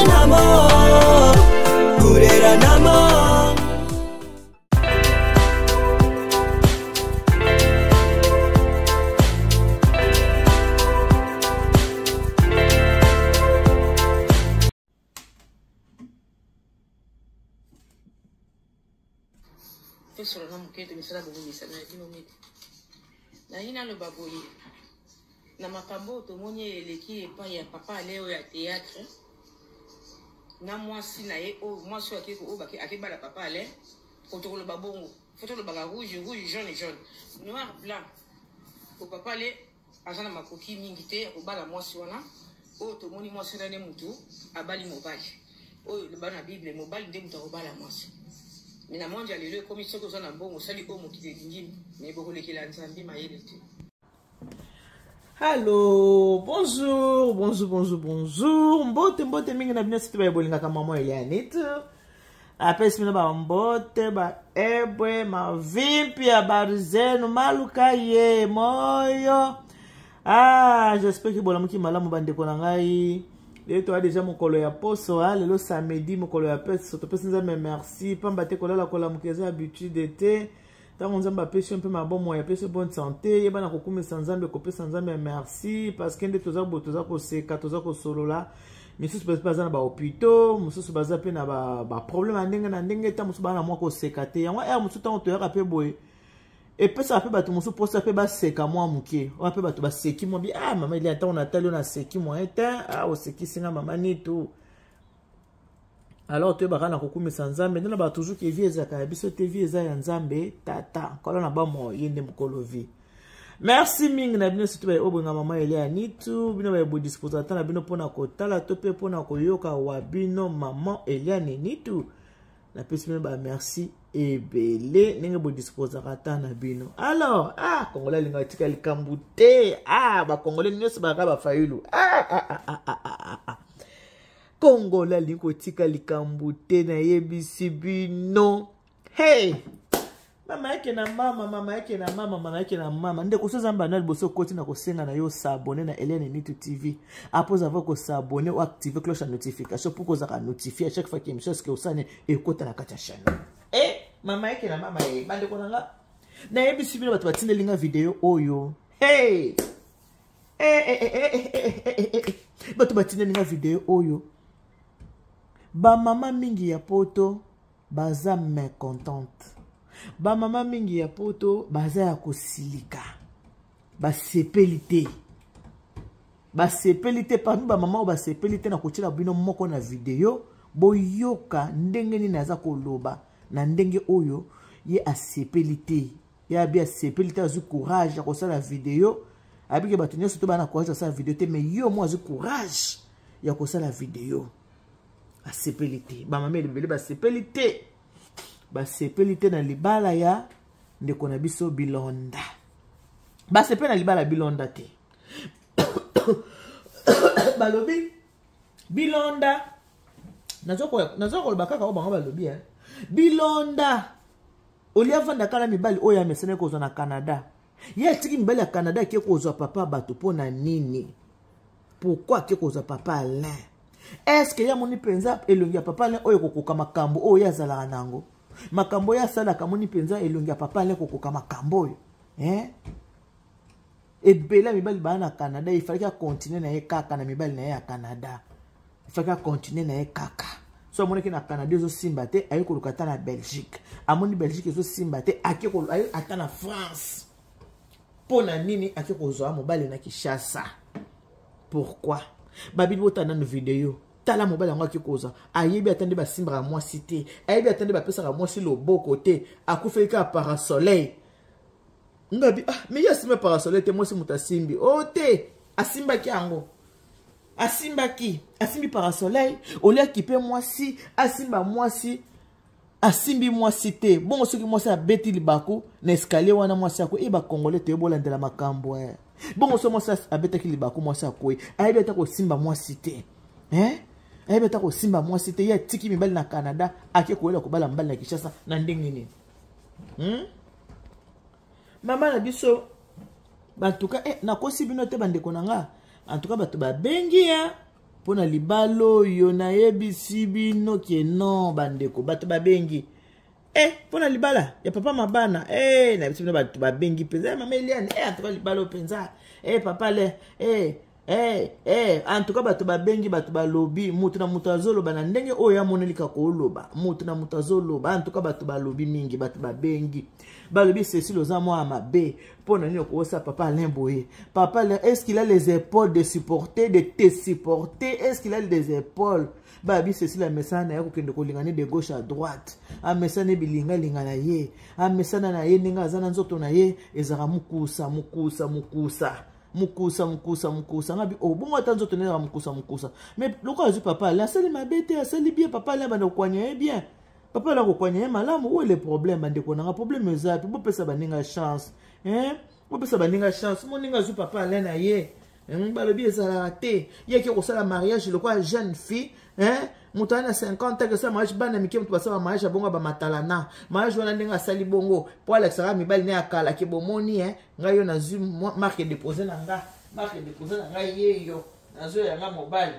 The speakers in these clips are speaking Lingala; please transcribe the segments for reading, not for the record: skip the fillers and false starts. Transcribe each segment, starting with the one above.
Kurenamo, kureranamo. Tosolola moke tomisala bobongisa na bino miti naye naloba boye na makambo oyo tomoni eleki epai ya papa ale oyo ya théâtre na mwasi na ye oyo mwasi oyo oyo akebala papa ale kotokoloba bongo fo tolobaka rouge rouge, jaune jaune, noir blanc, po papa ale aza na makoki mingi te ya kobala mwasi wana. Oyo tomoni mwasi wana nde mutu abali mobali oyo eloba na Bible, mobali nde mutu akobala mwasi. Me na monde ya lelo ekomi soki oza na mbongo, osali oyo mokili elingi, me bokolekela Nzambe mayele te. Allo, bonjour, bonjour, bonjour, bonjour. Mbote, mbote mingi na bino site ba bolingaka maman Elianite. Apesi bino ba mbote, ba ebwe, mavimpi ya barizenu, maluka ye, moyo. Ah, j'espère que bolamuki malamu bandeko na ngai. Lelo toa deja mokolo ya poso, ah, lelo samedi mokolo ya poso. Topesi Nzambe merci, pamba te kolala kolamuka eza habitude te. Ntango Nzambe apesi yo mpe mabomo, apesi yo bonne santé, yeba na kokumisa Nzambe, kopesa Nzambe merci, parce que nde toza boye, toza koseka, toza kosolola. Misusu mpe baza na bahôpitaux, mosusu baza mpe na baproblème ya ndenge na ndenge, ta mosusu baa na mwa koseka te. Yango ere mosusu ntango toyaka mpe boye, epesaka mpe bato mosusu mposa mpe baseka mwa moke. Wana mpe bato baseki mwa bi, ah mama Elia, ntango natali yo naseki mwa te, ah osekisi nga mama nitu. Alors toyebaka na kokumisa Nzambe nde na bato toujours ke vie ezalaka ya biso te, vie eza ya Nzambe tata nkolo na bamo, ye nde mokolo vie. Merci mingi na bino surtout baye obenga mama Elia Nitu, bino baye bodisposa ata na bino mpona kotala to mpe mpona koyoka wa bino mama Eliane Nitu. Napesi bino ba merci ebele ndenge bodisposaka ata na bino. Alors, ah, Congolais alingaka tika likambo te. Ah, bakongolais nyonso baka bafayulu. Ah, ah, ah, ah, ah, ah, ah. Congolais alingi kotika likambo te, nayebisi bino. Hey! Mama yake na mama, mama yake na mama, mama yake na mama. Ndeko so zamba na liboso okoti na kosenga na yo s'abonner na Eliane Nitu TV. Après avoir ko s'abonner ou activer cloche ya notification pour kozaka notifier à chaque fois qu'il y a une chose que osane ekota na kati ya chaîne. Eh, mama yake na mama ye, bandeko na nga. Nayebisi bino bato batindeli nga video oyo. Hey! Eh, eh, eh, eh, eh, eh, eh, eh. Bato batindeli nga video oyo. Bamama mingi ya poto baza mécontente. Bamama mingi ya poto baza ya kosilika. Basepeli te. Basepeli te. Parmi bamama oyo basepeli te, na kotiela bino moko na video, boyoka ndenge nini aza koloba na ndenge oyo ye asepeli te. Ye abi asepeli te, azwi courage ya kosala video. Abike bato nyonso to bana courage ya kosala video te, mais yo mo azwi courage ya kosala video. Asepeli te. Bamama ebele basepeli te. Basepeli te na libala ya ndeko na biso Bilonda. Basepeli na libala Bilonda te. Balobi Bilonda, nazo koloba kaka oyo bango balobi, hein. Bilonda olia avanda kala mibali oyo amesana kozwa na Canada. Ye atiki mibali ya Canada ake kozwa papa bato mpo na nini? Pourquoi ake kozwa papa Alain? Est-ce que ye amoni mpenza elongi ya papa Alain oyo ekokoka makambo oyo ye azalaka nango? Makambo oyo asalaka, amoni mpenza elongi ya papa Alain ekokoka makambo oyo? Hein? Ebele ya mibali baa na Canada, ifalaki akontinue na ye kaka na mibali na ye ya Canada. Ifalaki akontinue na ye kaka. So amonaki na Canada ezosimba te, aye koluka ata na Belgique. Amoni Belgique ezosimba te, ake aye ata na France. Mpo na nini ake kozwa mobali na Kinshasa? Pourquoi? Babili botala nanu video. Tala mobali yango ake kozwa. Ayebi ata nde basimbaka mwasi te. Ayebi ata nde bapesaka mwasi loboko te. Akufeli kaka parasoleil. Ngabi, ah, mais ye asimbi parasoleil te, mwasi moto asimbi. Oh te, asimbaki yango. Asimbaki, asimbi parasoleil, olia kipe mwasi, asimba mwasi, asimbi mwasi te. Bongo soki mwasi abeti libaku na escalier wana mwasi akwe, e ba Congolais toye bolandela makambo eh. Bongo soki mwasi abetaki libaku mwasi akwe, ayebi ata kosimba mwasi te. Hein? Ayebi ata kosimba mwasi te, ye atiki mibali na Canada, ake koyela kobala mobali na Kinshasa na ndenge nini? Mama na biso, en tout cas, eh, nakosi bino te bandeko na nga. En tout cas, bato babengi ya. mpo na libala oyo nayebisi bino ke non bandeko bato babengi eh mpo na libala ya papa mabana eh nayebisi bino bato babengi mpenza eh, mama eliane eh antuka libala oyo mpenza eh papa le eh eh eh antuka bato babengi bato balobi moto na moto azoloba na ndenge oyo amoneli kaka koloba moto na moto azoloba antuka bato balobi mingi bato babengi balobi cecile oza mwana mabe mpo na nini okosa papa alain boye papa alain est ce qu'il a les épaules de supporter de te supporter est ce qu'il a des épaules babi cecile amesana na ye kokende kolinga ne de gauche à droite amesana bilingalinga na ye amesana na ye ndenge aza na nzoto na ye ezalaka mokusa mokusa mokusa mokusa mokusa mokusa ngabi obongo oh, ata nzoto nde ezalaka mokusa mokusa mais lokola azwi papa alain asali mabe te asali bien papa alain abanda kokwanya ye bien papa alain akokwanya ye malamu oyo le problème bandeko nanga problème eza mpe bopesa baninga chance hein bopesa baninga chance moninga azwi papa alain na ye balobi ezalaka te ye ake kosala mariage lokola jeune fille hein moto aye na 50 ans akosala mariage bana mike moto basala mariage ya bongo bamatalana mariage wana ndenge asali bongo mpo alakisaka mibali ne ya kala ke bomoni hein ngai yo nazwi marque depose na nga marque depose na ngai yeyo nazwi ya nga mobali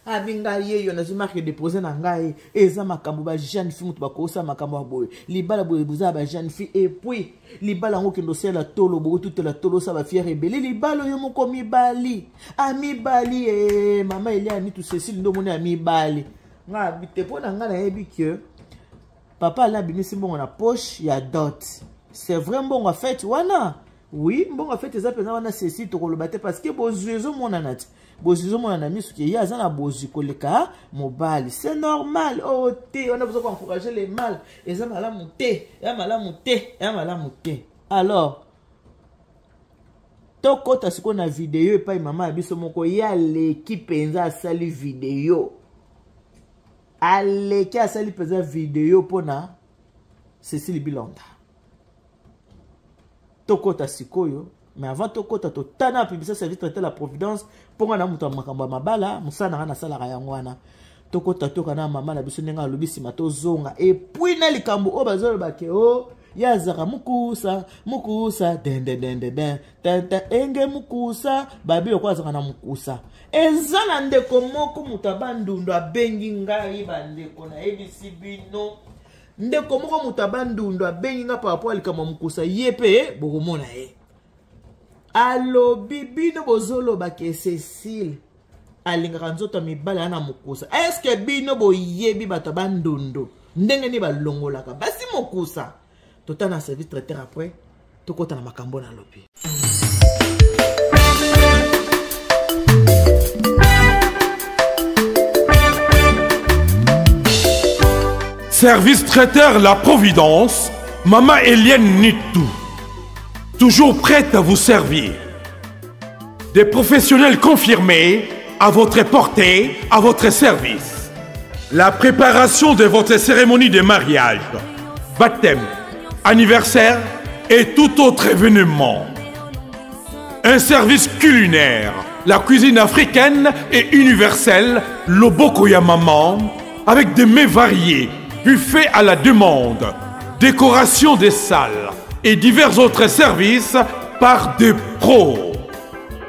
abi ngai yeyo nazwi marque depose na ngai eza makambo ba jeune fille moto bakosala makambo ya boye libala boye boza ya ba jeune fille epuis libala yango okende osala tolo bokotutela tolo osala bafiere ebele libala oyo moko mibali amibali e eh, mama elia nitu cecile nde omoni amibali ngai te mpo na ngai nayebi ke papa ala abimisi mbongo na poche ya dot c'est vrai mbongo ya fete wana oui mbongo ya fete eza mpenza wana ceci tokoloba te parce que bozwi ezomonana te bozwi ezomonana na miso ke ye aza na bozwi koleka mobali c'est normal oyo oh, te wana boza koencourage le mal eza malamu te ya malamu te ya malamu te alors tokɔta sikoyo na video epai mama ya biso moko ye aleki mpenza asali video aleki asali mpenza video mpo na cecile bilonda tokɔta sikoyo mais avant tokɔta totana publicité service traité la providence mpo nga na moto ya makambo ya mabala mosala na nga nasalaka yango wana tokɔta toka na mama na biso ndenge alobi nsima tozonga epuis na likambo oyo bazoloba ke o oh, ye azalaka mokusa mokusa dendedendeden tente enge mokusa babi lokola azalaka na mokusa eza na ndeko moko moto ya bandundu abengi ngai bandeko nayebisi bino ndeko moko moto ya bandundu abengi ngai par rapport ya likambo ya mokusa ye mpe bokomona ye alobi bino bozoloba ke cecile alingaka nzoto ya mibali aya na mokusa eske bino boyebi bato ya bandundu ndenge nini balongolaka basi mokusa totala na service traiteur après tokota na makambo nalobi Service traiteur La Providence, Maman Eliane Nitou. Toujours prête à vous servir. Des professionnels confirmés à votre portée, à votre service. La préparation de votre cérémonie de mariage, baptême, anniversaire et tout autre événement. Un service culinaire, la cuisine africaine et universelle, loboko ya maman, avec des mets variés, buffet à la demande, décoration des salles et divers autres services par des pros.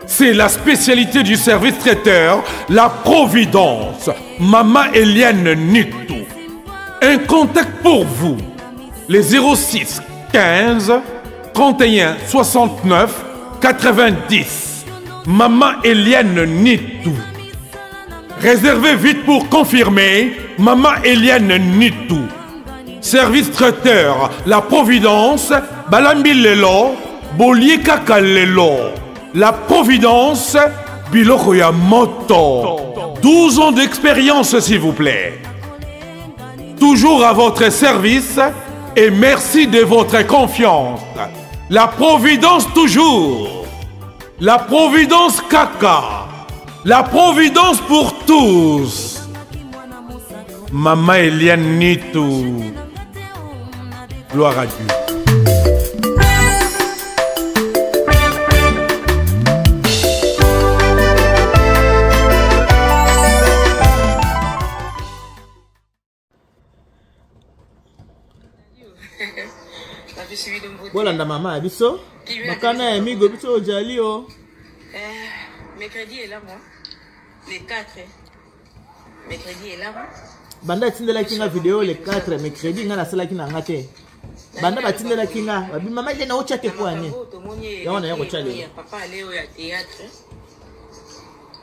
C'est la spécialité du service traiteur, la Providence, Mama Eliane Nitou. Un contact pour vous, les 06 15 31 69 90. Maman Eliane Nitou. Réservez vite pour confirmer, Maman Eliane Nitou. Service traiteur, la Providence, Balambi Lelo, Bolie Kaka Lelo. La Providence, Biloko ya Moto. 12 ans d'expérience, s'il vous plaît. Toujours à votre service et merci de votre confiance. La Providence toujours. La Providence Kaka. La Providence pour tous. Maman Eliane Nitou. Gloire à Dieu. Bolanda mama ya biso makana ya migo biso ojali o eh, mercredi elamu. Le 4 mercredi elamu. Banda atindelaki nga video le 4 mercredi, nga nasalaki na nga te. Banda batindelaki nga babi mama ile naotya te mpo ani yango naya kotya lelo. Papa Leo ya théâtre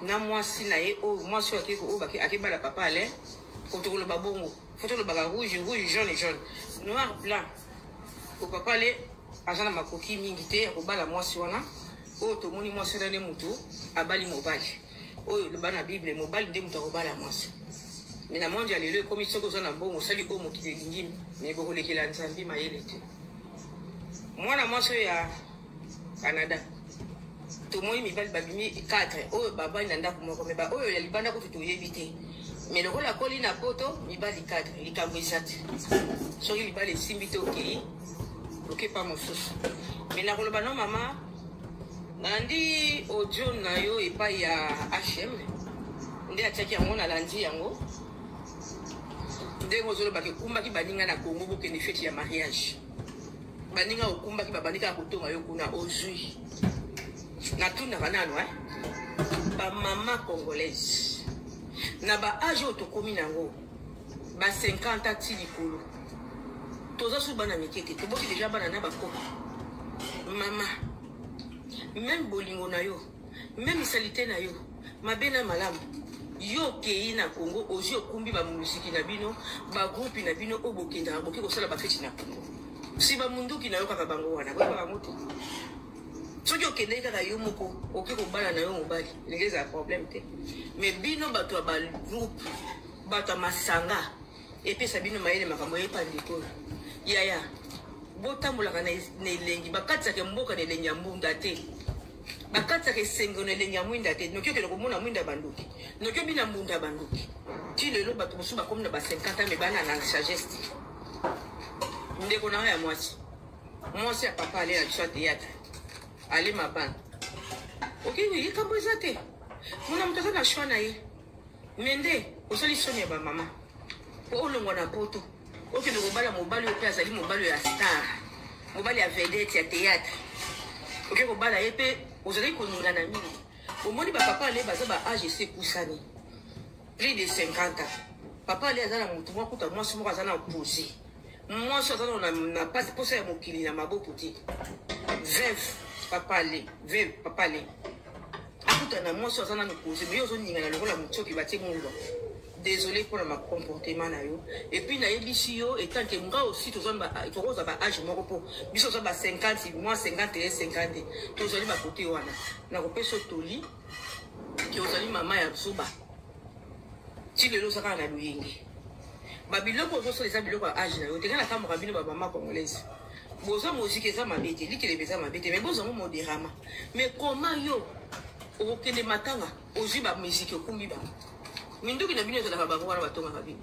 na mwasi na ye oyo mwasi oyo oyo akebala papa Alain, kotokoloba bongo fo tolobaka rouge rouge, jaune jaune, noir blanc. Po papa Ale aza na makoki mingi te ya kobala mwasi wana oyo tomoni. Mwasi wana nde motu abali mobali oyo. Loba na Bible, mobali nde moto akobala mwasi. Me na monde ya lelo ekomi soki oza na mbongo, osali oyo mokili elingi, me bokolekela Nzambe mayele te. Mwana mwasi oyo ya Canada, tomoni mibali babimi 4 oyo babali na ndako moko, me baoyo ya libanda kutu toyebi te. Me lokola akoli na poto, mibali 4, likambo eza te. Soki libala esimbi te, okei okepa mosusu. Me nakoloba no mama, nalandi audio na yo epai ya HM nde atiaki yango, nalandi yango ndenge ozolobaka ekumbaki baninga na Congo, bokende feti ya mariage, baninga okumbaki babandi kaka kotonga yo kuna ozwi. Natunaka nano eh? Bamama congolaise na baage oyo tokomi nango, ba 50 ti likolo, toza su bana mike te, toboti deja bana na bakoko. Mama, meme bolingo na yo, meme salite na yo, mabe na malamu, yo okei na Congo, ozwi okumbi bamusiki na bino, bagroupe na bino oyo bokendaka, boke kosala bafeti na Congo, si bamunduki na yo kaka bango wana, boyeba bango te. Soki okendeki kaka yo moko, oke kobala na yo mobali, elingi ezala problème te. Mais bino bato ya bagroupe, bato ya masanga, epesa bino mayele. Makambo eyepa ndeko oyo yaya, botambolaka na elengi. Bakatisaka mboka na elengi ya mbunda te, bakatisaka esengo na elengi ya mwinda te. Noki okende komona mwinda ya bandoki, noki obina mbunda ya bandoki. Ti lelo bato mosusu bakomi na ba 50 ans, me bana na sagesse te. Ndeko na nga ya mwasi, mwasi ya papa ale na biso ya théâtre, ale mabana, oki likambo eza te. Mona moto aza na choix na ye, me nde osali soni ya bamama po olongwa na poto, okende kobala mobali oyo mpe azali mobali oyo ya star, mobali ya vedette ya théâtre. Oke kobala ye mpe ozali koningana mingi. Omoni bapapa ale baza ba age esi epusani, plus de 50 ans. Papa ale aza na motu moko, kuta mwasi moko aza na pose, mwasi aza na pasi, posa ya mokili na maboko te. Veuve papa ale, veuve papa ale akuta na mwasi aza nano pose, me yo ozoningana lokola motioki batie mungwa. Désolé mpona ma comportement na yo. Et puis nayebisi yo, etant que nga aussi, tokozwa ba age moko, mpo biso oza ba 50, moi 51, 50, tozali bakote wana. Nakopesa toli ke ozali mama ya zoba. Ti lelo oza kaka na loyenge. Babiloko ozosala eza biloko ya age na yo te. Ngai nakamwaka bino bamama congolaise, boza moziki eza mabe te, likelebe eza mabe te, mais bozango modérama. Mais comment yo okokende matanga, ozwi bamiziki, okumbi bango, minduki na bino ezalaka bango wana batongaka bino?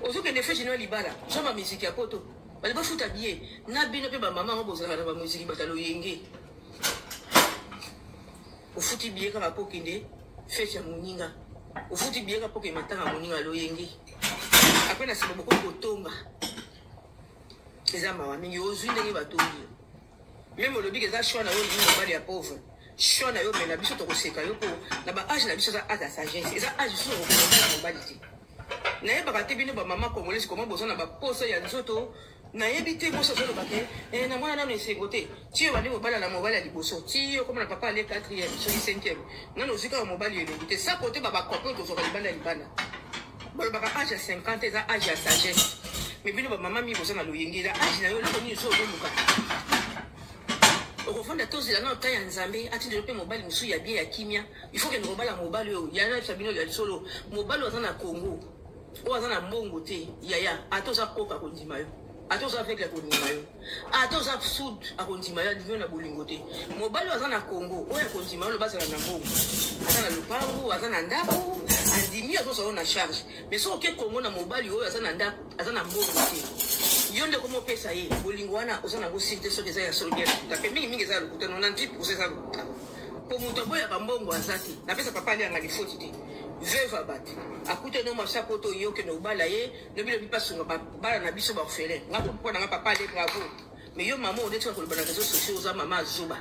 Ozokende feti no ya libala, zwa bamiziki ya poto, bali bafuta bie na bino. Mpe bamama yango bozalaka na bamiziki, bato ya loyenge. Ofuti bie kaka mpo okende feti ya moninga, ofuti bie kaka mpo okende matanga ya moninga, loyenge. Apres na nsima bokoki kotonga, eza mawa mingi. Ozwi ndenge batongi yo, meme olobiki eza choix na yo, olingi mobali ya pauvre, choix na yo. Me na biso tokoseka yo, mpo na baage na biso eza age ya sagesse, eza age susu okokobala mobali te. Nayebaka te bino bamama congolaise koma boza na baposa ya nzoto, nayebi te. Mwasi azoloba ke eh, na mwana nano esengo te. Ti yo bandi kobala na mobali ya liboso, ti yo koma na papa ale 4e soki 5e, nano ozwi kaka mobali elongi te. Sa kote babakope oyo tozwaka libanda ya libanda, balobaka age ya 50 eza age ya sagesse. Me bino bamama mingi boza na loyenge. Eza age na yo, eloko nini so ozoluka? Okofanda, tozela nano ta ya Nzambe atindelo mpe mobali mosusu ya bien, ya kimia. Il faut kende kobala mobali oyo ya nayebisa bino ya lisolo, mobali oyo aza na Congo, oyo aza na mbongo te. Yaya, ata oza koka, akondima yo. Ata oza aveugle, akondima yo. Ata oza soud, akondima yo. Andimi yo na bolingo te. Mobali oyo aza na Congo oyo akondima yo, loba azala na mbongo, aza na lopango, aza na ndako, andimi yo, azozwa yo na charge. Mais soki oke Congo na mobali oyo aza na ndako, aza na mbongo te, yo nde komi opesa ye bolingo wana oza nango sili te. Soki eza ya solo, bien lokuta mpe mingimingi eza ya lokuta, 98 eza lokuta, po moto aboyaka mbongo aza te. Napesa papa alianga lifoti te. Veuve ya bato akuta no mwasi apoto, yo okende obala ye, lobi lobi pasunga bana na biso baorphelin. Nga mpo na nga, papa ale, bravo. Mais yo mama, onetika koloba na réseau sociaux, oza mama azoba.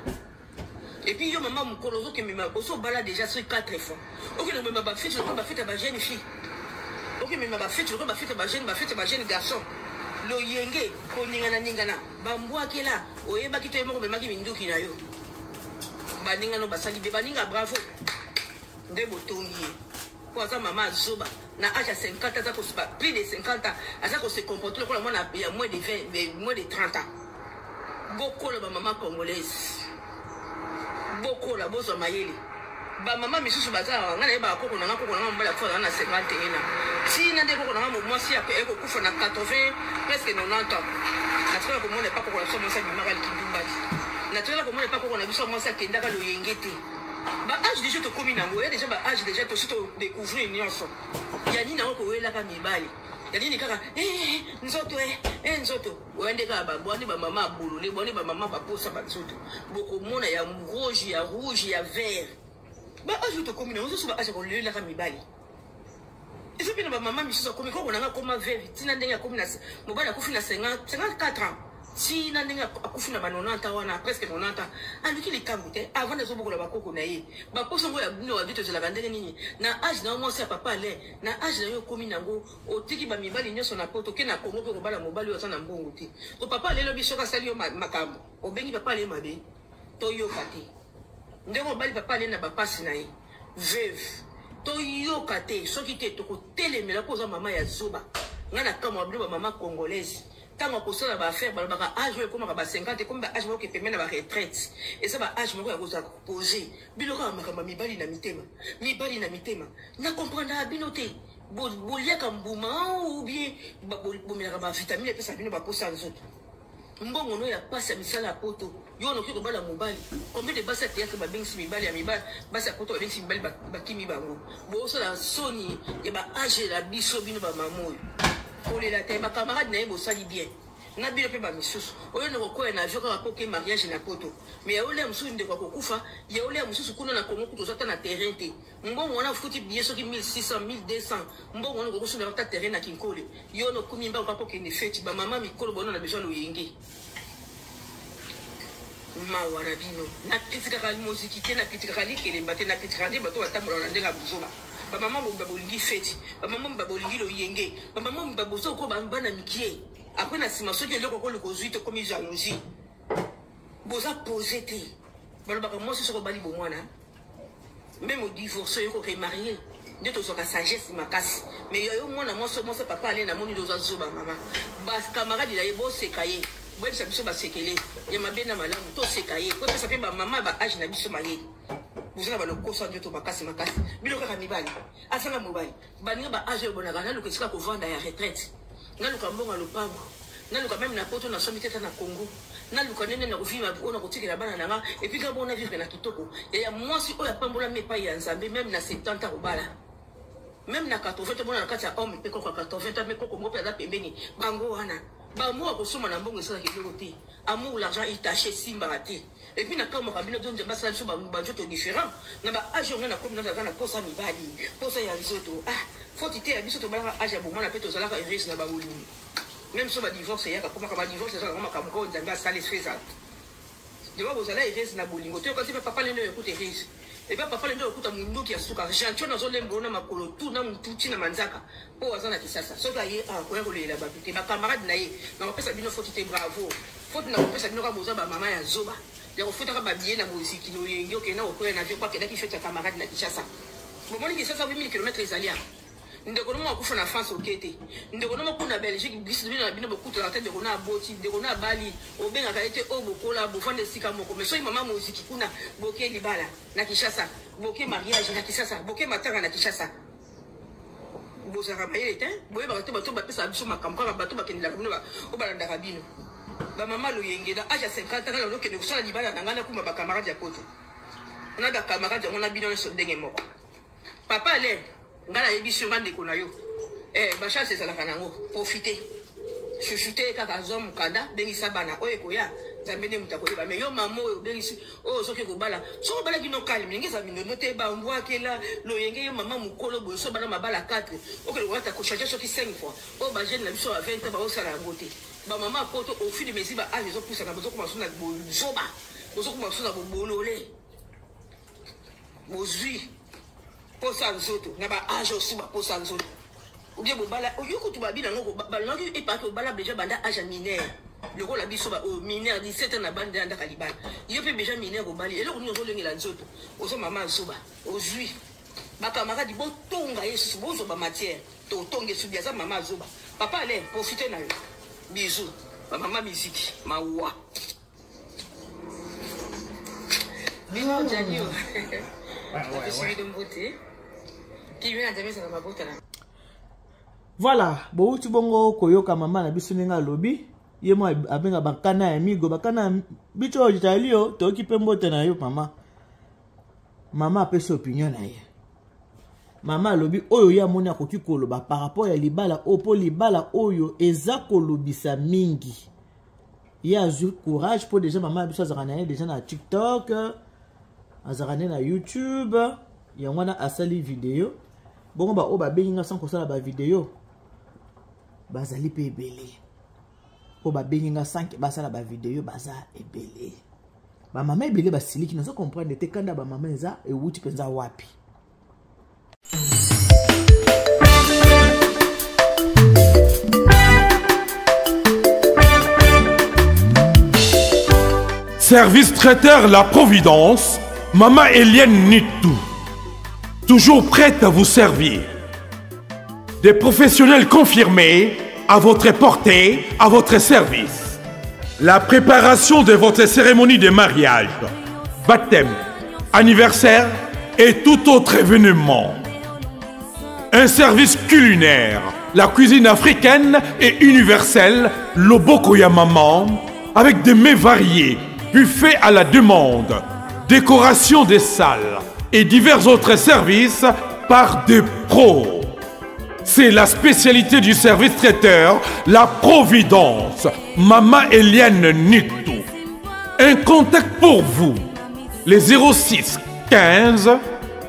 Et puis yo mama mukolo ozo kemema ozo bala déjà soki 4 fois. Okende komema ba fete lokola ba fete ya ba jeune fille. Okemema ba fete lokola ba fete ya ba jeune ba fete ya ba jeune garçon. Loyenge koningana ningana ba mbwakela oyebaki te yo moko omemaki minduki na yo. Baninga no basali be baninga bravo nde botongi ye po aza mama azoba na age ya 50 aza ko plus de 50 ans aza ko se comporter lokola mwana ya moins de 20 moins de 30 ans. Bokola ba mama congolaise bokola bozwa mayele ba mama misusu baza awa ngai nayebaka koko na ngai koko na ngai mobali akufa na 51 ans tina nde koko na ngai mwasi ekokufa na 80 presque 90 ans natikala komona epa koko na biso mwasi abimaka likindumba te natikala komona epa koko na biso mwasi akendaka loyenge te ba age deja tokomi nango ya deja ba age deja tosi todécouvrir nyonso ya nini yango kowelaka mibali ya nini kaka eh, eh, nzoto eh, eh, nzoto Oya nde kaka ba bwani ba mama bolole bwani ba mama ba posa ba nzoto bokomona ya rouge ya rouge ya vert ba age tokomi na ozoso ba age kolelaka mibali eza mpe na bamama misusu akomi koko nanga akoma veve ntina ndenge akomi na mobali akufi na 54 ans ntina ndenge akufi na ba 90 wana presque 90 ans aluki likambo te avant azobokola bakoko na ye baposo yango ya bino babi tozalaka ndenge nini na age na yo mwasi ya papa alain na age na yo okomi nango Otiki ba mibali nionso na poto oke na Congo pe kobala mobali oyo aza na mbongo te. Ko papa ale lobi soki asali yo makambo obengi papa ale mabe toyoka te. Ndenge obali papa ale na ba pasi na ye veuve toyoka te soki te tokotelemela po oza mama ya zoba. Nga na kamwa bino ba mama congolaise ntango akosala ba affaire balobaka age oyo ekomaka ba 50 ekomi ba age moko pembeni na ba retraite eza ba age moko ya kozala pose bino kaka makambo ya mibali na mitema mibali na mitema na comprendaka bino te. Boliaka mbuma ou bien bomelaka ba vitamine epesa bino baposa ya nzoto. Mbongo no ya pasi ya misala ya poto yo onoki kobala mobali combien de basi ya théâtre babengisi mibali ya mibali basi ya poto babengisi mibali bakimi bango bosala soni ya ba age na biso bino ba mama oyo kolela te ba camarade na ye bosali bien na bino mpe bamisusu oyo na kokwea na avion kaka mpo ke mariage na poto mais ya olia mosusu ndeko akokufa ya olia mosusu kuna na kongo kutu oza ata na terrain te Mbongo wana ofuti billet soki 1600 1200 mbongo wana okoki kosomba ata terrain na kinkole yo wana okumi mbango kaka okende feti ba mama mikolo bona na besoin loyenge mawa na bino na kritikaka moziki te na kritikaka likelemba te na kritikaka nde bato batambolaka na ndenge ya buzoba bamama bomba bolingi feti bamama bomba bolingi loyenge bamama bomba boza okoba bana mikie apres na nsima soki eloko okoluka ozwi te okomi jalousie boza pose te balobaka mwasi soki obali bomwana meme odivorce oyo ko remarier nde tozwaka sagesse makasi mais ya yo mwana mwasi mwasi papa ale namoni nde oza zoba mama bacamarade na ye boseka ye boyebisa biso basekele ya mabe na malamu toseka ye po epesa mpe bamama ba age na biso mayele boza na balokoso ya nzoto makasi makasi bino kaka mibali asanga mobali baninga ba age oyo bonaka naluka esika kovanda ya retraite naluka mbongo ya lopango naluka meme na poto nasombi te ata na congo naluka ndenge na kovivre oyo nakotikela bana na nga epuis nga bona vivre na kitoko yaya mwasi oyo apambolami epai ya nzambe meme na 70 ans kobala meme na 80 tomona na kati ya homme mpe koko ya 80 ans mpe koko moko mpe aza pembeni bango wana bango akosomba na mbongo esalaka eloko te amour l'argent itache esimbaka te epuis nakamwaka bino to nzambe asala biso banzoto différent na ba age oyo ngai nakomi naza na posa mibali posa ya nzoto ah foti te ya biso tobalaka age ya bomwana mpe tozalaka heureuse na babolingo meme so badivorce eyaka mpo makambo ya divorce ezalaka makambo oyo nzambe asala eso ezala dewa bozala heureuse na bolingo te okasi mpe papa lendo ekuta heureuse epa papa lendo okuta munduki ya suka gentio nazolemba na makolo tu na mutu ti na manzaka mpo aza na kisasa soki aye akoya kolelela bato te bacamarade na ye nakopesa bino foti te bravo Faute na kopesa bino kaka boza ba mama ya zoba ya kofutaka ba billet na moziki loyenge okenda kokwea na avion po akendaki fete ya camarade na Kinshasa. Bomoni Kinshasa 8000 km ezali awa. Ndeko no moko akufa na France oke te. Ndeko no moko na Belgique biso bino na bino bokutanaka te ndeko na aboti ndeko na abali obengaka ye te oyo bokola bofanda esika moko mais soki mama moziki kuna boke libala na Kinshasa boke mariage na Kinshasa boke matanga na Kinshasa bozalaka mayele te boyebaka te bato bapesaka biso makambo kaka bato bakendelaka bino oyo balandaka bino bamama loyenge na age ya 50 ans nazokende kosala libala na ngai nakuma bacamarade ya poto na bacamarade yango na bino nyonso ndenge moko papa ale ngai nayebisi yo ngai ndeko na yo eh, bachance ezalaka nango profite chuchute kaka zwa mokanda bengisa bana oyo ekoya nzambe nde moto akoyeba me yo mama oyo obengisi oyo soki kobala soki obalaki no kalme ndenge eza mindondo te bambwakela loyenge yo mama mokolo boye so obala mabala 4 okende kolata kochange soki 5 fois oyo bajeune na biso ya 20 ans baosala yango te bamama poto au fil de mesure ba age ezopusana bozokoma so na bozoba bozokoma so na bobolole. Bozwi posa nzoto na ba age osi ba posa nzoto. Ou bien bobala yo kutu babi nango balongaki epaki obala deja banda age ya mineur lokola biso ba oyo mineur 17 ans na banda ya ndaka libala yo mpe deja mineur obali eloko nini ozolengela nzoto ozo mama zoba ozwi bakamaradi botonga ye susu bozwa bamatière totonga esubi aza mama azoba papa alain profite na yo bisous bamama miziki mawa bino janio napesi bino mbote kimia na nzambe ezala mabota na Voilà, bowuti bongo koyoka mama na biso ndenge alobi ye mwa abenga bakana ya migo bakana ya biso oyo ezali yo toyoki mpe mbote na yo mama mama apesi opinion na ye mama alobi oyo ye amoni akoki koloba par rapport ya libala oyo mpo libala oyo eza kolobisa mingi ye azwi courage mpo deja mama ya biso azalaka na ye deja na tiktok azalaka nde na youtube yango wana asali video bongo baoyo babengi nga sans kosala bavideo bazali mpe ebele mpo babengi nga sans basala bavideo baza ebele bamama ebele basiliki nazo comprendre te kanda bamama eza ewuti mpenza wapi. Service traiteur La Providence, Mama Eliane Nitou. Toujours prête à vous servir. Des professionnels confirmés à votre portée, à votre service. La préparation de votre cérémonie de mariage, baptême, anniversaire et tout autre événement. Un service culinaire, la cuisine africaine et universelle, Loboko Maman, avec des mets variés, buffet à la demande, décoration des salles et divers autres services par des pros. C'est la spécialité du service traiteur, la Providence, Mama Eliane Nitou. Un contact pour vous, les 06 15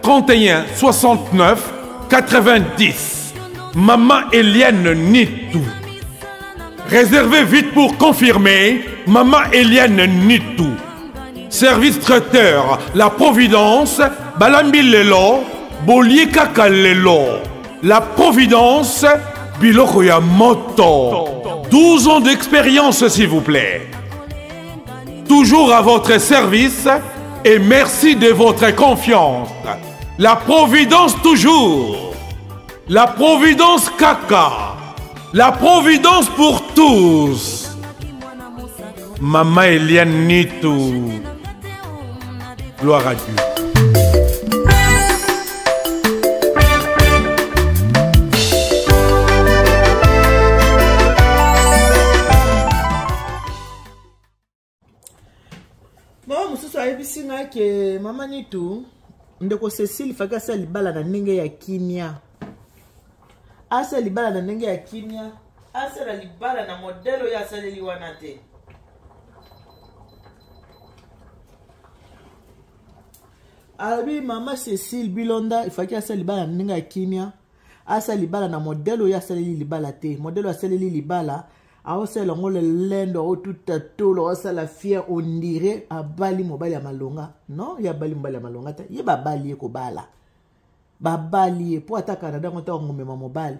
31 69 90. Maman Eliane Nitou. Réservez vite pour confirmer, Maman Eliane Nitou. Service traiteur, la Providence, Balambi Lelo, Bolie Kaka Lelo. La Providence, Biloko ya Moto. 12 ans d'expérience, s'il vous plaît. Toujours à votre service et merci de votre confiance. La Providence toujours. La Providence Kaka. La Providence pour tous. Maman Eliane Nitou. Gloire à Dieu. Mama mosusu ayebisi ngai ke mama Nitu, ndeko Cécile faki asala libala na ndenge ya kimia, asala libala na ndenge ya kimia, asala libala na modele oyo asaleli wana te. Alobi mama Cécile Bilonda ifaki asala libala na ndenge ya kimia, asala libala na modele oyo asaleli libala te. Modele oyo asaleli libala aosala yango lelendo, aotuta tolo, aosala fier, ondire abali mobali ya malonga. Non, ye abali mobali ya malonga te, ye babali ye kobala, babali ye mpo ata Canada ngo ntango ngomema mobali,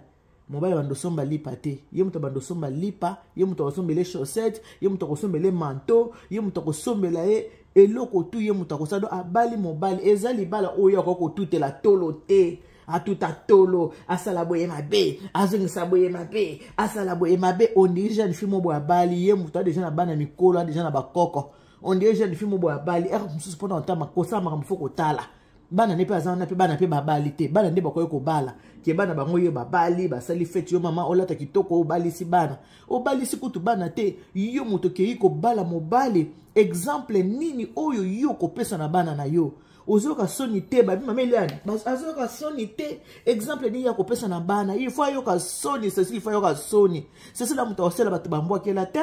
mobali abanda osomba lipa te, ye moto abanda osomba lipa, ye moto akosombela ye chaussette, ye moto akosombela ye manteau, ye moto akosombela ye eloko tu, ye moto akosala. Do abali mobali, eza libala oyo akoki kotutela tolo te, atuta tolo, asala boye mabe, azongisa boye mabe, asala boye mabe. Ondire jeune fille mo boye abali, ye moto adeja na bana mikolo, adeja na bakoko. Ondire jeune fille mo boye abali ere mosusu mpona kotama kosala makambo fo kotala bana nde mpe aza wana mpe bana mpe babali te, bana nde bakoki kobala ke bana bango yo babali basali feti, yo mama olata kitoko, obalisi bana, obalisi kutu bana te, yo moto okei kobala mobali. Exemple nini oyo yo okopesa na bana na yo? Ozoyoka soni te? Babi mama Eliane azoyoka soni te. Exemple nini ya kopesa na bana? Il faut ayoka soni, Cecile, il faut ayoka soni. Cecile moto akosala bato bambwakela te.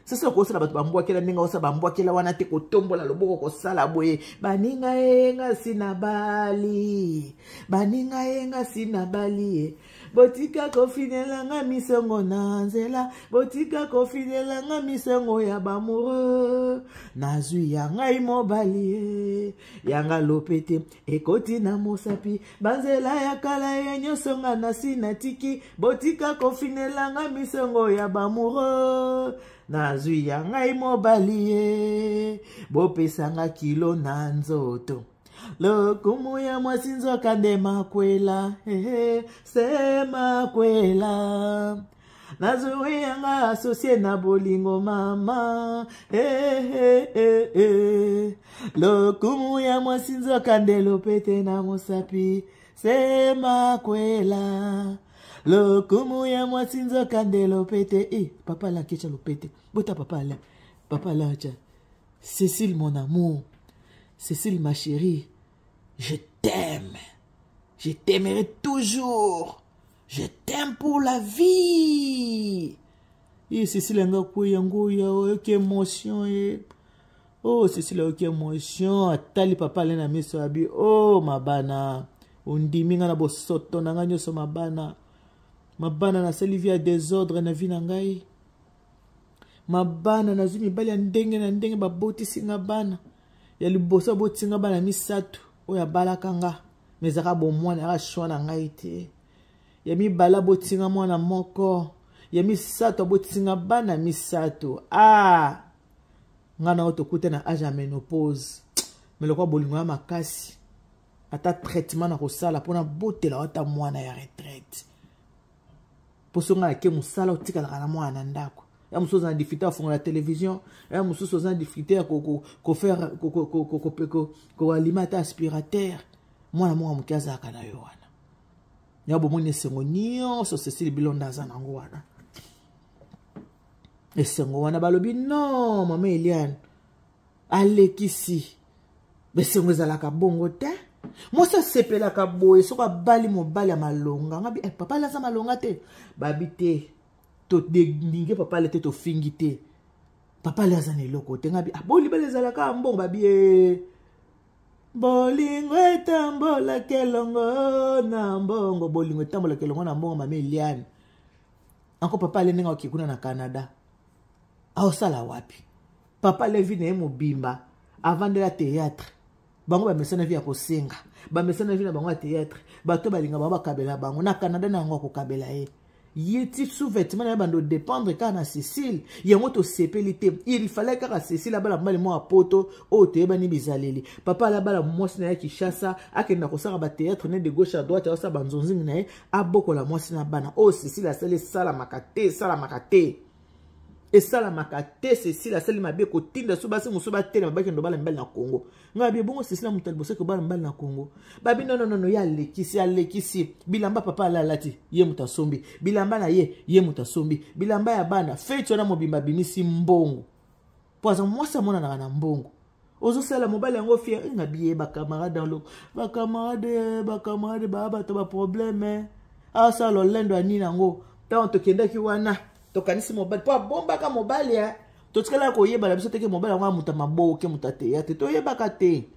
Cecile akosala bato bambwakela ndenge akosala bambwakela wana te, kotombola loboko kosala boye, baninga ye nga si na bali, baninga ye nga si na bali ye. Botika kofinela nga misongo na nzela, botika kofinela nga misongo ya bamoureux. Nazwi ya ngai mobali ye, ya nga lopete ekoti na mosapi, banzela ya kala ye nyonso nga nasi natiki. Botika kofinela nga misongo ya bamoureux. Nazwi ya ngai mobali ye, bopesa nga kilo na nzoto. Lokumu ya mwasi nzoka nde makwela, hehe, se makwela. Nazwi yanga asosie na bolingo mama, hehe, hehe. Lokumu ya mwasi nzoka nde lopete na mosapi, se makwela. Lokumu ya mwasi nzoka nde lopete. Eh, papa Alain akecha lopete. Bota papa Alain. Papa Alain acha. Cécile mon amour, Cécile ma chérie, je t'aime. Je t'aimerai toujours. Je t'aime pour la vie. Eh, Cécile anga kweya ngoya, oyoki émotion eh. Oh, Cécile oyoki émotion, atali papa Alain na miso abi, oh mabana, ondimi nga na bosoto na nga nyonso mabana. Mabana nasali vie ya désordre na vie na ngai. Mabana nazwi mibali ya ndenge na ndenge babotisi nga bana. Ya liboso abotisi nga bana misato oyo abalaka nga, mais ezalaka bomwana, ezalaka choix na ngai te. Ya mibale abotisi nga mwana moko, ya misato abotisi nga bana misato. Ah, nga na oyo tokuta na age ya ménopause, mais lokola bolingo ya makasi, ata traitement na kosala mpona botela ata mwana ya retraite. Poso nga nake mosala, otikalaka na mwana na ndako. Ya mosusu oza na difficulté ya kofongola télévision, ya mosusu oza na difficulté ya koalima ata aspirateur. Mwana moko moke azalaka na yo wana. Ya bomoni esengo nyonso Cécile Bilonda aza nango wana. Esengo wana balobi non, mama Eliane alekisi. Esengo ezalaka bongo te. Mwasi asepelaka boye soki abali mobali ya malonga. Ngabi, papa aza malonga te. Babi te. Tolingi papa ale te, tofingi te. Papa ale aza na eloko te. Ngabi, ah, bo libala ezalaka ya mbongo. Babi, bolingo etambolaka elongo na mbongo. Bolingo etambolaka elongo na mbongo, mama Eliane. Anko papa ale ndenge akoki kuna na Canada. Aosala wapi? Papa Levi na ye mobimba avandela théâtre. Bango bamesana vie ya kosenga, bamesana vie na bango ya théâtre. Bato balinga bango bakabela bango na Canada na yango akokabela ye. Ye ti sous-vêtement na ye bando dépendre kaka na Cécile. Yango tosepeli te. Il fallait kaka Cécile abala mobali mwa poto oyo toyebani bizaleli. Papa alabala mwasi na ye Kinshasa, akenda kosala ba théâtre ne de gauche à droite, asala ba nzonzingi na ye, abokola mwasi na bana. Oyo Cécile asali esalamaka te, esalamaka te. Esalamaka te. Cécile asali mabe kotinda so basi mosusu batelema bakende kobala mibali na Congo. Ngai bi bongo Cécile moto liboso kobala mibali na Congo. Babi non, non, non, ye alekisi, alekisi. Bilamba papa alalati, ye moto asombi. Bilamba na ye, ye moto asombi. Bilamba ya bana, feti wana mobimba abimisi mbongo. Po aza mwasi amonanaka na mbongo. Ozosala mobali yango fier, nga biye ba camarade dans l'eau. Ba camarade, ba camarade ba bato ba problème. Asala lolendo ya nini yango. Tango tokendaki wana, tokanisi mobali po abombaka mobali ya totikalaka koyebana biso teke mobali yango amuta maboke, moto ya théâtre, toyebaka te.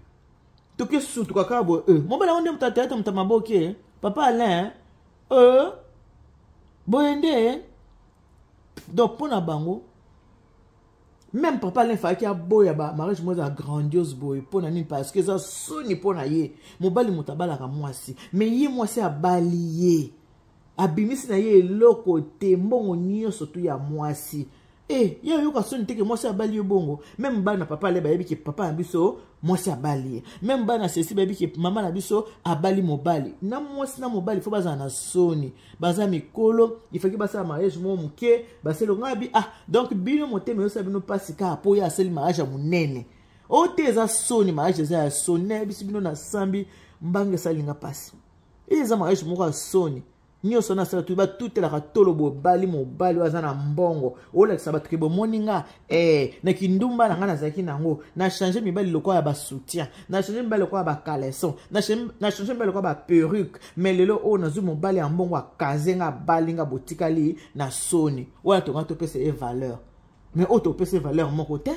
Toke sutuka kaka boye, mobali yango nde moto ya théâtre, moto ya maboke, papa Alain, boye nde. Donc mpo na bango, même papa Alain fallaki aboya ba mariage moko eza grandiose boye. Mpo na nini? Parce que eza soni mpo na ye. Mobali moto abalaka mwasi, mais ye mwasi abali ye, abimisi na ye eloko te, mbongo nyonso tu ya mwasi. Ye oyoka soni te ke mwasi abali yo bongo? Même bana papa Ale bayebi ke papa na biso mwasi abali ye. Même bana Cécile bayebi ke mama na biso abali mobali. Na mwasi na mobali fo bazala na soni, baza mikolo, il faut basala mariage moko moke, basali ngai bi. Ah, donc bino motema ezosala bino mpasi kaka mpo ye asali mariage ya monene. Oyo te, eza soni, mariage eza ya soni. Nayebisi bino na sambi mbanga esalinga mpasi. Eza mariage moko ya soni. Nyonso nasala tu batutelaka tolo bobali mobali oyo aza na mbongo, olakisa bato ke bomoni nga, na kindumba na nga nazalaki nango, na change mibali lokola ya basoutien, na change mibali lokola ya bacaleçon, na change mibali lokola ya baperruque, mais lelo oyo nazwi mobali ya mbongo, akaze nga, abali nga, botikali na soni. Oyo tonga topesa ye valeur, mais oyo topesa ye valeur moko te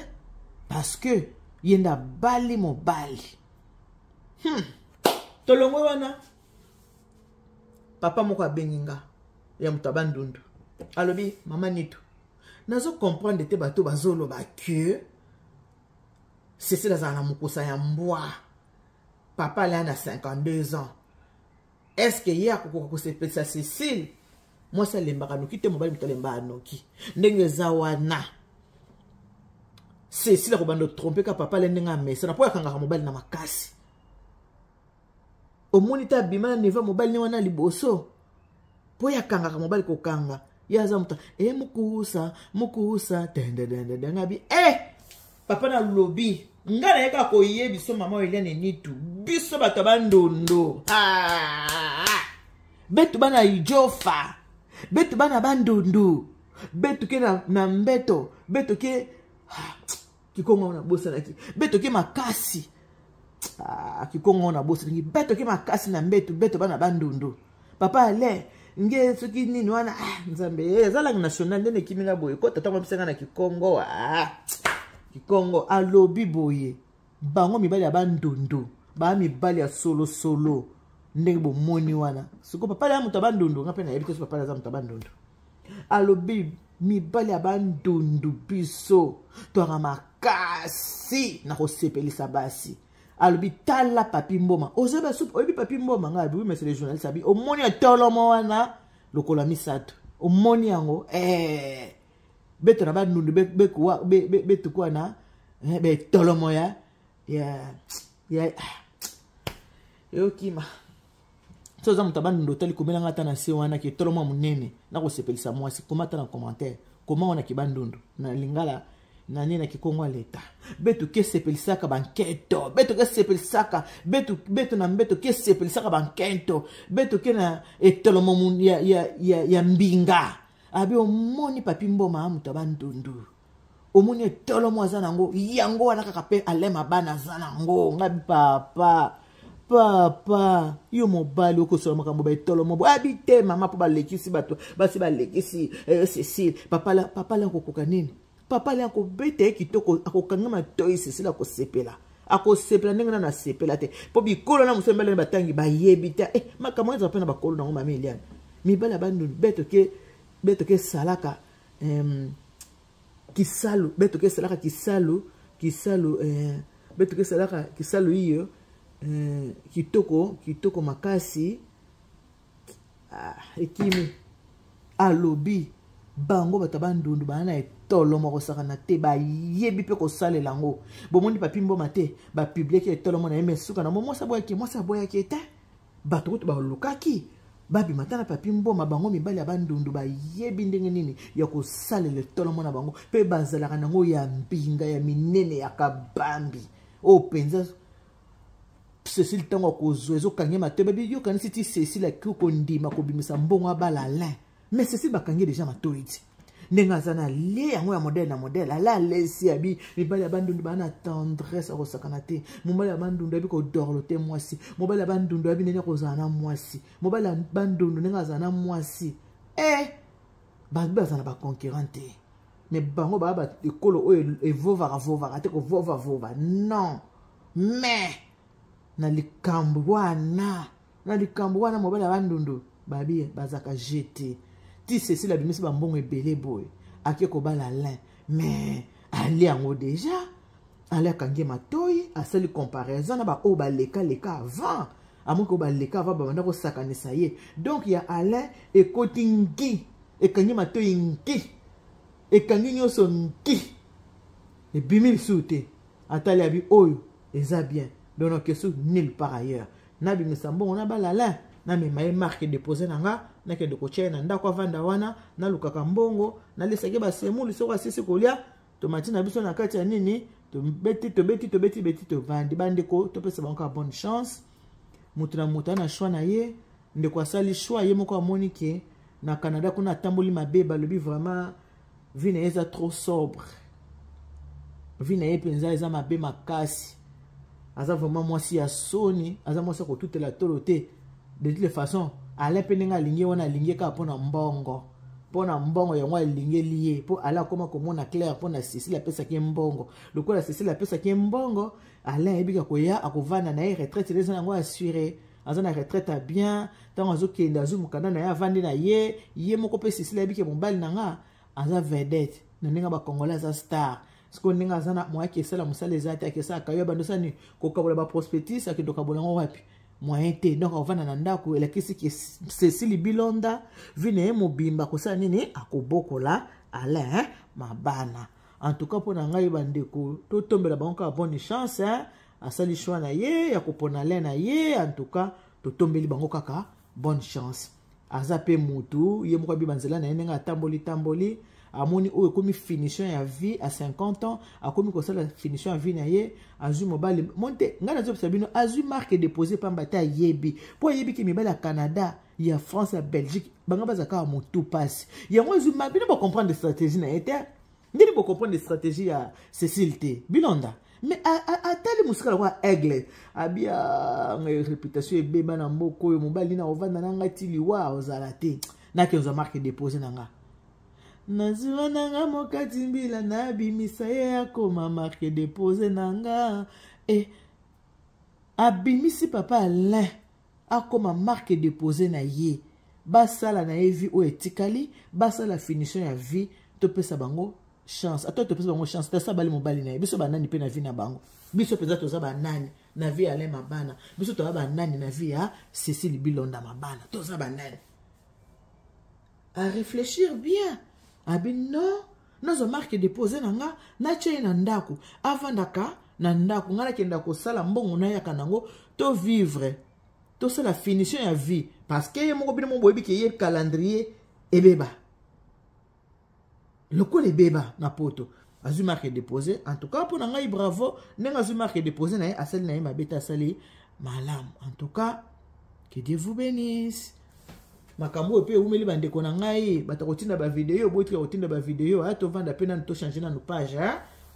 parce que ye nde abali mobali. Tolongwe wana. Papa moko abengi nga ya moto ya Bandundu, alobi: "Mama Nitu, nazo comprendre te, bato bazoloba ke Cécile azala na mokosa ya mbwa. Papa Alain na 52 ans, est ce que ye akokoka kosepelisa Cécile? Mwasi alembaka noki te, mobali moto alembaka noki. Ndenge eza wana, Cécile akobanda otrompe ka papa Ale ndenge amesana, mpo akangaka mobali na makasi. Omoni te, abima na niveau mobali ne wana liboso, mpo ye akangaka mobali kokanga. Ye aza moto e mokusa mokusa tendedendede." Ngabi e papa, nalobi ngai nayeka koyebiso, mama Eliane Nitu, biso bato ya Bandondo, ah, betu bana Ijofa, betu bana Bandundu, betu ke na mbeto, betu ke, ah, kikongo wana bosanaki, beto ke makasi, ah, kikongo wana bosanaki, beto ke makasi na mbeto, beto bana Bandundu. Papa Ale nge soki nini wana, ah, Nzambe, eh, eza langue nationale ndenge ekimi nga boye, kota ntango bisenga na kikongo, ah, kikongo alobi boye: bango mibali ya Bandundu baa mibali ya solosolo ndenge bomoni wana. Siko papa ya moto ya Bandundu, nga mpe nayebi te so papa aza moto ya Bandundu. Alobi mibali ya Bandundu, biso twaka makasi na kosepelisa basi. Alobi: "Tala Papi Mboma, ozoyeba supu, oyebi Papi Mboma?" Ngai abi: "Oui, monsieur le journaliste." Abi: "Omoni etolomo wana lokolo ya misato, omoni yango, eh, beto na Bandundu betukuwa na eh, betolomo ya eyokima." So oza moto ya Bandundu, otali, komelanga ata na se wana ke etolomo ya monene nakosepelisa mwasi. Koma ata na commentaire, koma wana ke Bandundu na lingala na nini na kikongo ya leta. Betu ke sepelisaka banketo, betu ke sepelisaka betu, betu na mbeto ke sepelisaka bankento, betu ke na etolomo ya mbinga. Abi: "Omoni Papi Mboma, moto ya Bandundu, omoni etolomo aza nango, yango wana kaka mpe alema bana aza nango." Ngabi: "Papa, papa, yo mobali okosola makambo baetolomo bo." Abi: "Te mama, mpo balekisi bato basi balekisi eh, Cécile. Papa la, papa la akokoka nini? Papa le akobeta ye kitoko, akokanga matoi. Cécile akosepela, akosepela ndenge nano asepela te, mpo bikolo na mosusu mibali batangi bayebi te eh, makambo ezala mpe na bakolo nango." Mama Eliane, mibali ya Bandundu beto ke esalaka kisalu, beto ke esalaka kisalu, kisalu eh, beto ke esalaka kisalu iyo eh, kitoko kitoko makasi. Ah, ekimi. Alobi bango bato ya Bandundu baa na etolomo kosakana te, bayebi mpe kosalela yango. Bomoni Papi Mboma te, bapublieki etolomo na ye, me suka na mo mwasi aboyaki, mwasi aboyaki te. Bato kutu balukaki babima ta na Papi Mboma. Bango mibali ya Bandundu bayebi ndenge nini ya kosalela etolomo na bango, mpe bazalaka nango ya mbinga ya minene ya kabambi oyo mpenza. Cécile ntango akozwa, ezokangi matoi. Babi yokanisi ti Cécile akoki kondima kobimisa mbongo abala Alain, mais Cécile bakangi deja matoi ti ndenge aza na lie yango ya modele na modele. Ala alesi abi mibali ya Bandundu baa na tendresse akosakana te. Mobali ya Bandundu abi kodorlo te mwasi. Mobali ya Bandundu abi ndenge akozala na mwasi. Mobali ya Bandundu ndenge azala na mwasi, eh, babi bazala na baconcurrent te. Mais bango baa ekolo oyo evovaka vovaka te, kovova vova non. Mais na likambo wana, na likambo wana, mobali ya Bandundu babi bazalaka jete ti. Cécile abimisi bambongo ebele boye, ake kobala Alain, mais ali yango deja, ali akangi matoi, asali comparaison na baoyo balekaleka avant. Amoki oyo baleka avant babanda kosakanisa ye. Donc ya Alain ekoti nki, ekangi matoi nki, ekangi nyonso nki, ebimi lisusu te. Atali, abi oyo eza bien, donc nakesu nulle part ailleurs. Nabimisa mbongo nabala Alain, namema ye marque déposé na nga, nakende kotia ye na ndako, avanda wana, nalukaka mbongo, nalesaki basemuli. Soko asisi kolia, tomati na biso na kati ya nini, tobeti tobeti tobeti beti, tovandi. Bandeko, topesa bango kaka bonne chance. Moto na moto ana choix na ye. Ndeko asali choix ye moko, amoni ke na Canada kuna atamboli mabe. Balobi vraiment vie na ye eza trop sobre, vie na ye mpenza eza mabe makasi. Aza vraiment mwasi ya soni, aza mwasi ya kotutela tolo te. De toutes les façons, Alain mpe ndenge alingi ye wana, alingi ye kaka mpo na mbongo, mpo na mbongo yango alingeli ye, mpo Alain akóma komona clair mpo na Cécile apesaki ye mbongo. Lokola Cécile apesaki ye mbongo, Alain ayebika koya akovanda na ye, retraite eza yango assuré. Aza na retraite ya bien. Ntango azokende, azwi mokanda na ye, avandi na ye. Ye moko mpe Cécile ayebi ke mobali na nga aza vedette na ndenge bacongolais, aza star. Sikoyo ndenge aza na moyen akesala mosala eza te, akesalaka yo bando osala nini? Kokabola baprospectus, akende kokabola yango wapi? Moyen te. Donc akovanda na ndako. Elakisi ke Cécile Bilonda, vie na ye mobimba kosala nini? Akobokola Alain Mabana. En tout cas, mpo na ngai, bandeko, totombela bango kaka bonne chance, hein? Asali choix na ye ya kopona Alain na ye. En tout cas, totombeli bango kaka bonne chance. Aza mpe mutu ye moko abiba nzela na ye, ndenge atamboli tamboli, amoni oyo ekomi finition ya vie. À 50 ans, akomi kosala finition ya vie na ye, azwi mobali moni te. Ngai nazobisa bino, azwi marque déposé pamba te. Ayebi mpo ayebi ke mibali ya Canada, ya France, ya Belgique, bango baza kaka motu mpasi. Yango ezwi bino bocomprendre stratégie na ye te. Ndeni bocomprendre stratégie ya Cécile te, Bilonda? Mais atali mosika lokola aigle, abia ngai réputation ebeba na mboka oyo. Mobali na ovanda na ngai ti liwa ozala te, nakezwa marque déposé na nga, nazwa na nga mokati mbila, nabimisa ye akoma marque déposé na nga. E abimisi papa Alain akoma marque déposé na ye, basala na ye vie oyo etikali, basala finition ya vie. Topesa bango chance, ata topesa bango chance, tasa bali mobali na ye. Biso banani mpe na vie na bango? Biso mpenza toza banani na vie ya Alain Mabana? Biso toza banani na vie ya Cécile Bilonda Mabana? Toza banani? À réfléchir bien, abi non, nazwa marque déposé na nga, natia ye na ndako, avandaka na ndako, ngai nakenda kosala mbongo, nayaka nango, tovivre, tosala finition ya vie. Parce que ye moko, bino mo boyebi ke ye calendrier ebeba lokola ebeba na Poto. Azwi marque déposé. En tout cas, mpo na ngai, bravo ndenge azwi marque déposé na ye. Asali na ye mabe te, asali malamu. En tout cas, que Dieu vous bénisse. Makambo oyo mpe ewumeli, bandeko na ngai, bato kotinda bavideo, botika kotinda bavideo. Aya, tovanda mpe nanu, tochange nanu page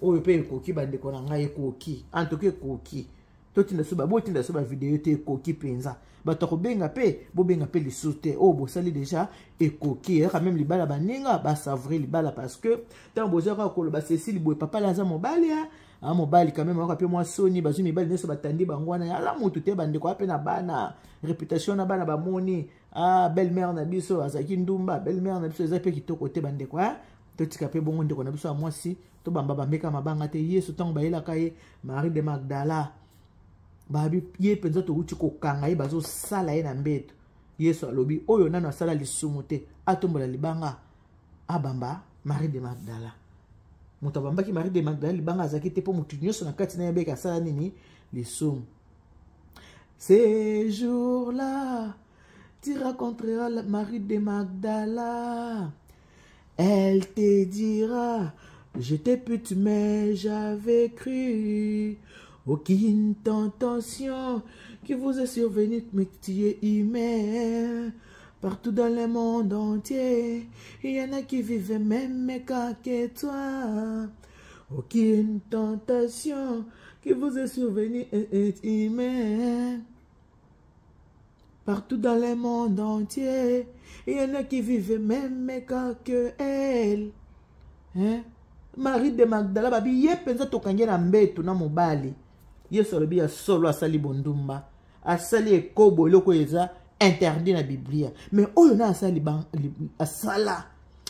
oyo mpe ekoki. Bandeko na ngai, ekoki. En tout cas, ekoki. Totinda so, botinda so bavideo te, ekoki mpenza. Bato kobenga mpe, bobenga mpe lisusu te. Oyo bosali déjà ekoki. Eyaka même libala, baninga basavoure libala, parce que ntango bozwa kaka koloba Cécile boye, papa aza mobali ya a mobali quand même, ayoka mpe mwa soni. Bazwi mibali nyonso, batandi bango wana, aza motu te. Bandeko, ape na bana, réputation na bana bamoni: ah, belle mère na biso azalaki ndumba, belle mère na biso. Eza mpe kitoko te, bandeko. Totika mpe bongo. Ndeko na biso ya mwasi, tobamba bambeka mabanga te. Yesu, ntango bayelaka ye Marie de Magdala, babi ye mpenza towuti kokanga ye, bazosala ye na mbeto. Yesu alobi: oyo nano asala lisumu te, atombola libanga abamba Marie de Magdala. Moto abambaki Marie de Magdala libanga azalaki te, mpo motu nyonso na kati na ye beka asala nini? Lisumu. Ces jours-là, tu rencontreras la Marie de Magdala, elle te dira: j'étais pute, mais j'avais cru. Aucune tentation qui vous est survenue, mais tu es humain. Partout dans le monde entier, il y en a qui vivent même cas que toi. Aucune tentation qui vous est survenue est humain. Partout dans le monde entier, il y en a qui vivent même cas que elle. Hein? Marie de Magdala, babi ye mpenza tokangi na mbeto na mobali. Yesu alobi: ya solo, asali bondumba, asali ekobo, eloko eza interdit na Biblia. Mais oyo na asala, asala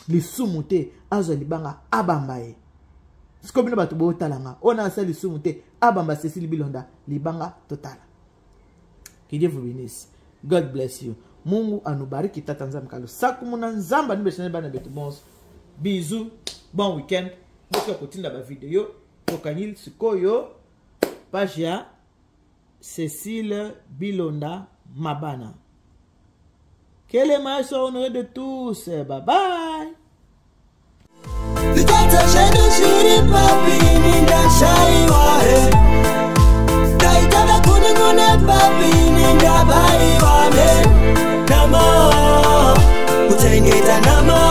lisumu te, azwa libanga abamba ye. Sikoyo bino bato botalanga, oyo na asala lisumu te, abamba Cécile Bilonda libanga, totala. Que Dieu vous bénisse. God bless you. Mungu anubariki. Tata Nzambe kalusaku muna Nzambe anubeshane bana betu bonso. Bisous, bon week-end. Botika kotinda bavideo. Tokangi sikoyo page ya Cécile Bilonda Mabana. Que les mains soient honorées de tous. Bye bye. Zvichadza zvedu zviri papi? Ndashaiwa taitava kunun'una papi? Ndabaiwa namo kuchengeta namo.